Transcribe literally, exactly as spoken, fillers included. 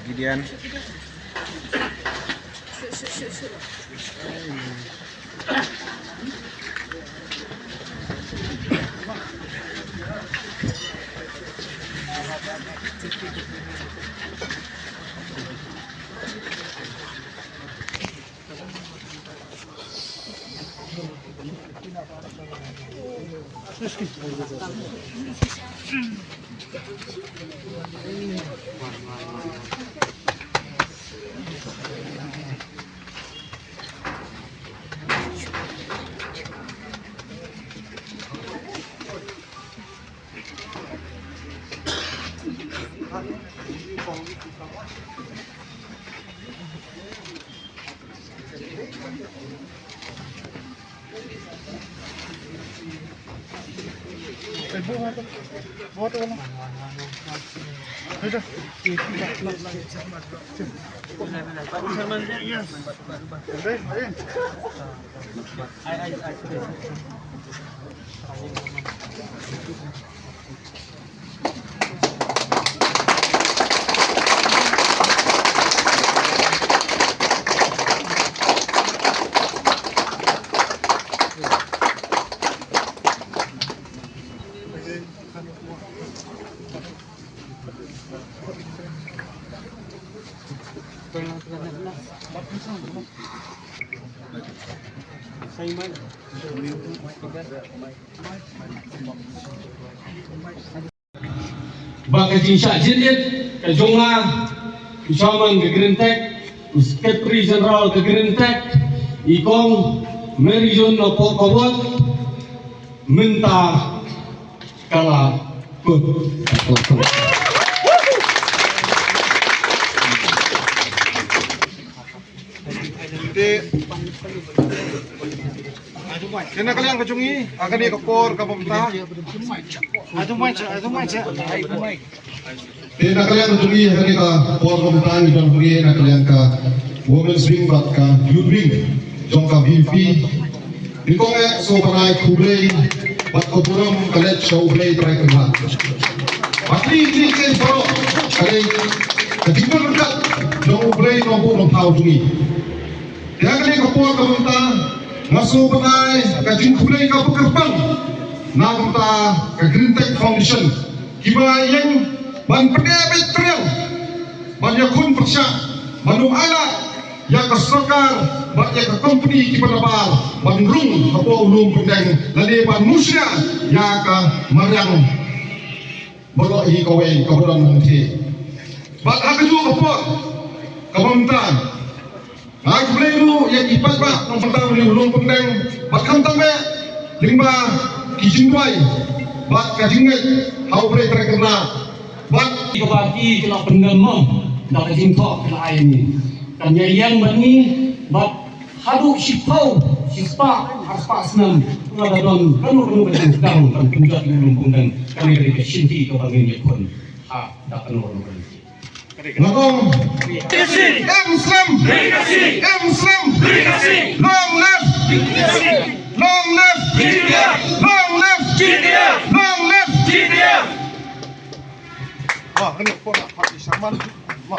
Gideon. Ba ka jingshah jingit ka jong nga, u Chairman ka Greentech, u Secretary General ka Greentech, i Kong Mary June Nongpoh Kobor, mynta ka la kut. Te, te na ka liang ka jong ngi, ha kane ka por kaba mynta. Te na ka liang ka jong ngi, ha kane ka por kaba mynta, ngi don hangne na ka liang ka Women's Wing bad ka Youth Wing jong ka V P P. Nyngkong eh sngewbha ban ai khublei bad ka burom ka leit sha U Blei Trai Kynrad. Bad kine ki jingkren baroh ka dei ka jingpynryngkat jong U Blei Nongbuh Nongthaw jong ngi. Te ha kane ka por kaba mynta nga sngewbha ban ai ka jingkhublei kaba kyrpang na ka bynta ka Greentech Foundation. Kiba ïeng ban pyneh beit pyrshah ban ïakhun pyrshah ban ym ailad ïa ka sorkar bad ïa ka kompani kiba nabar ban rung hapoh u lum pyntheng lane ban mushlia ïa ka mariang baroh hi kawei kaba don hangthie. Bad ha kajuh ka por kaba mynta nga ai khublei ruh ïa ki paidbah nongpynthang une u lum pyntheng bad khamtam eh lyngba ki jingduwai bad ka jingngeit ha U Blei Trai Kynrad. Bad kaba ki la pyndem mo da ka jingthoh ka la ai ngi. Kan ïa ïeng bad ngi bad haduh shiphew shispah arspah snem la da don kano kano ka jingkang kan pynjot ïa u lum pyntheng. Kane ka dei ka shisha kaba ngin ïakhun ha da kano kano ka jingkang. Nga ong em slem, em slem, long live, long live, long live, long live. Wah, ini pun Haji Sharman. Wah.